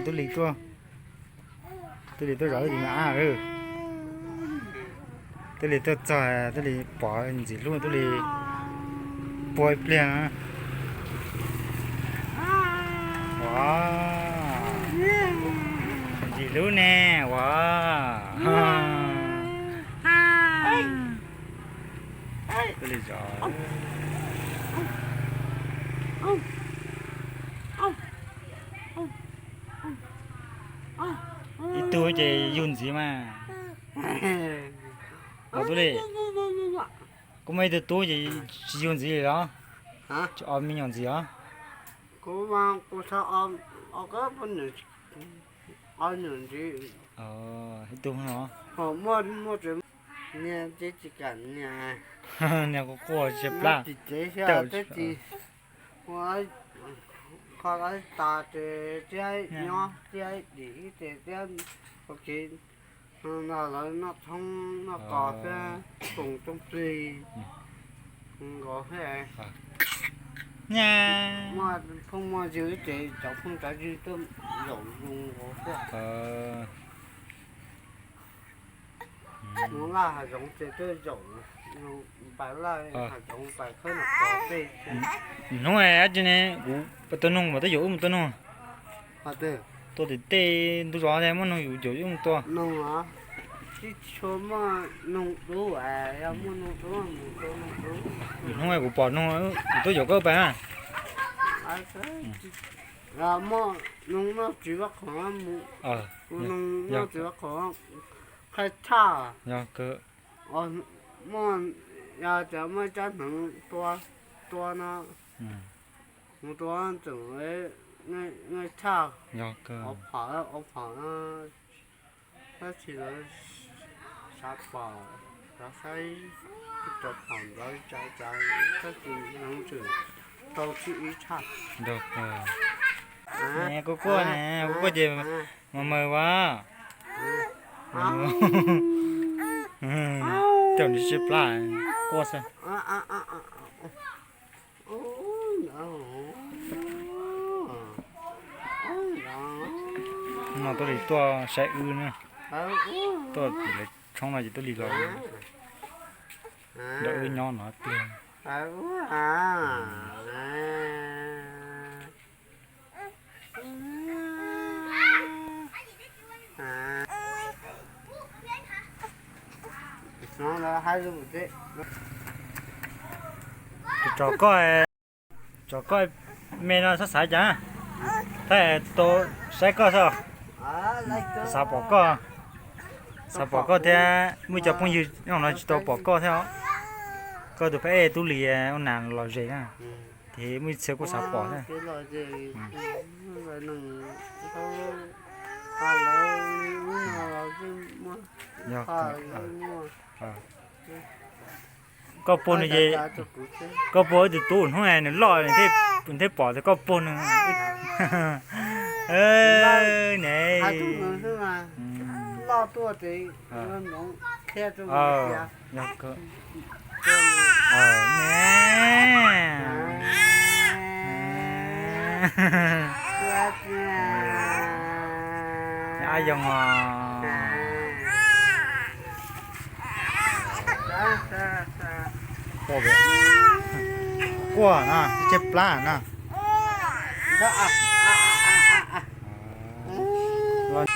Tub Lis tuaj, Tub Lis tuaj zov Tub Lis mas a, Tub Lis tuaj txog, Tub Lis pom ntxim hlub, Tub Lis puag ib pliag. Ua, ntxim hlub ne, ua. Tub Lis zov. Ib tug ces yug ntxiv mas. Tub Lis, koj muaj ib tug tub ces tsis yug ntxiv li los? Tsis o me nyuam ntxiv os? Ib tug no. Niag quaj quaj tsis plab. Kho tas ces thiaj nyob thiab dim ces thiab ua kev no lawv noj thoob noj qos thiab koom rooj plig nkaus thiab. Muaj phooj muaj ywg ces cov phooj cov ywg tuaj zaum zoo nkaus thiab. Hnub laj hav zoov ces tuaj zaum, pais laj hav zoov pais khawb no pov tej. Hnub dab tsi ne, kuv tuaj nug mas tuaj yaum wb mus tuaj nug. Tuaj tim tej ntug zos muaj noog yus caum wb mus tua. Hnub kuv pom noog, kuv tuaj yaum koj pais na. Muaj noog noj txiv vaj qhov mus, noog noj txiv vaj qhov qhai tshaj. Muaj, yog tias muaj ib tsab hneev tua, tua no, mus tua tseem nqaij tshaj, ov phom, ov phom no, tab sis lawv xav pom, lawv saib rau phom ntawd tsa tsa, tab sis hneev tseem tau tsib ib tshaj. Kuj quaj ne, kuj quaj ces mas maws vas. Coj nws sib plab quaj xwb. No Tub Lis tuaj saib wb na, tuaj tim lawv tshoob no ces Tub Lis los nrog wb nyob no tiag. Tso koj, tso koj me no xav xav cas, thaij tau saib koj xwb. Xav pom koj, xav pom koj thiab muaj cov phooj ywg no tsis tau pom koj thiab os. Koj tus phab ej Tub Lis ua nas lom zem na, ces muaj ib txhia kuj xav pom thiab. Koj puag nws ces, koj puag ib tug tub hnub nws loj nws thiaj pom tias koj puag nws. Ne, a yoog os. Quaj no, tsib plab no. Quaj.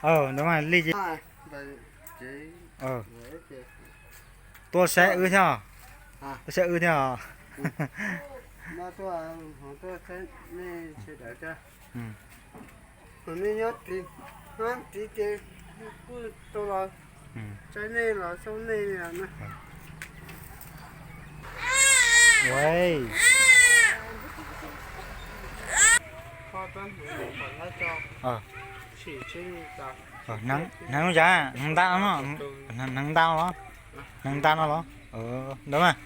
Ntawd mas li ces tuaj saib wb thiab, tuaj saib wb thiab os. Nej nyob tid, nyob tid ces kuj tau los saib nej los xyuas nej na. Hneev cas, hneev nta no, hneev nta no los, hneev nta no los, ntawd mas.